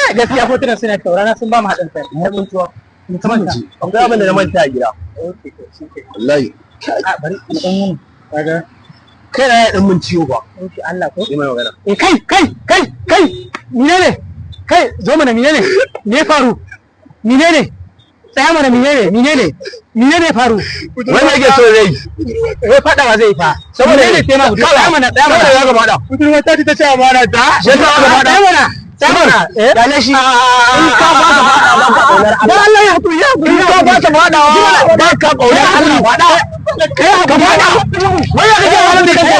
Kai, gaskiya hotunan suna kyau, rana sun ba mu haɗin kai. Na tsuntuwa. Mu kamanta. Akwai abin da na manta a gida. Okay, to shi ke. Wallahi. A bari mu dan yi. Kaga. Kai na ya dan mun ciwo ba. Okay, Allah ko. Yi mai magana. Eh, kai kai kai kai, menene? Kai, zo mana, menene? Me ya faru? Menene? Tsaya mana, menene? Menene? Menene ya faru? Wani yake so zai yi. Eh, fadawa zai fa. Saboda menene sai ma tsaya mana, tsaya mana. Saboda ya gaba da. Budurwa ta ta ce amana ta. Shi yasa aka faɗa. Tsaya mana. Tsaya mana. Eh? Gane shi. In ka ba ka faɗa ba ka ƙaunar Dan Allah. Allah ya hakuri, ya hakuri. In ka ba ka faɗawa ba ka ƙaunar Allah. Faɗa. Kai hakuri. Ka faɗa. Wai ya kake wani da kake?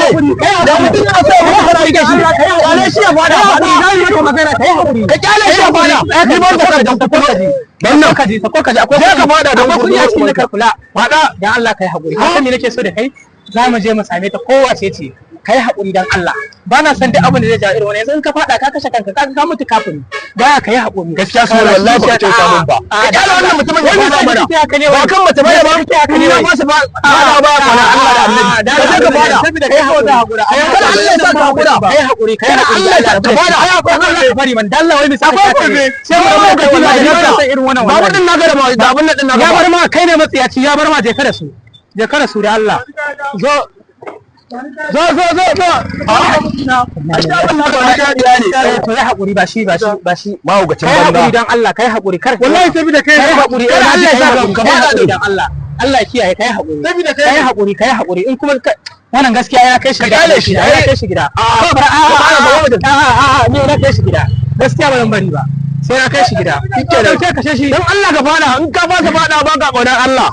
Da mutum yana so ya faɗa da shi. Kyale shi ya faɗa. Kai hakuri, zan yi maka magana, kai hakuri. Ka kyale shi ya faɗa. Ni ban da kan dan Dan nan ka ji, sako ka ji, akwai Je ka faɗa don akwai kuɗi a cikin kuɗi. na kula. Faɗa. Dan Allah kai hakuri. Ka san me nake so da kai? Za mu je mu same ta kowace ce. Kai hakuri dan Allah. Ba na son duk abin da zai jawo irin wannan. Yanzu in ka faɗa ka kashe kanka, ka mutu kafin. Ba ka yi hakuri. Gaskiya su wallahi ba ka kyauta min ba. Ka kyale wannan mutumin ya faɗa mana. Ba kan mace bane ba. Ni na ba su faɗa ba ƙaunar Allah da Annabi. Ka je ka faɗa. Saboda kai hakuri. Kada Allah ya sa ka hakura. Kai hakuri, kai Kada hakuri. Allah ya sa ka faɗa. Ai akwai Allah ya bari man. Dan Allah wai misali. Akwai gobe. Sai mu Ba rabu da wallahi wallahi na na san irin wannan Ba wallahi. wannan naka da ba da abin nan din naka Ya ba. bar ma, kai ne matsiyaci, ya bar ma, je ka da su. Je ka da su da Allah. Zo zo zo zo zo. Ashe abin naka wani kariya ne. Eh, to ya hakuri, ba shi ba shi ba shi. Mahaukacin Kai hakuri banza. dan Allah, kai hakuri, kar Wallahi saboda kai kai hakuri. Kada eh, Allah ya sa kai hakuri, ka kai faɗa hakuri din. dan Allah. Allah ya kiyaye, kai hakuri. Saboda kai Kai hakuri, kai hakuri. In kuma wannan gaskiya ya kai shi Ka gida. kyale shi, Ya ai. kai shi gida. A, Ko bara a ka fara ba a a a a, ni na kai shi gida. Gaskiya ba zan bari ba. Sai na kai shi gida. Shikenan. Dauke, kashe shi. Dan Allah ka faɗa, in ka fasa faɗa ba ka ƙaunar Allah.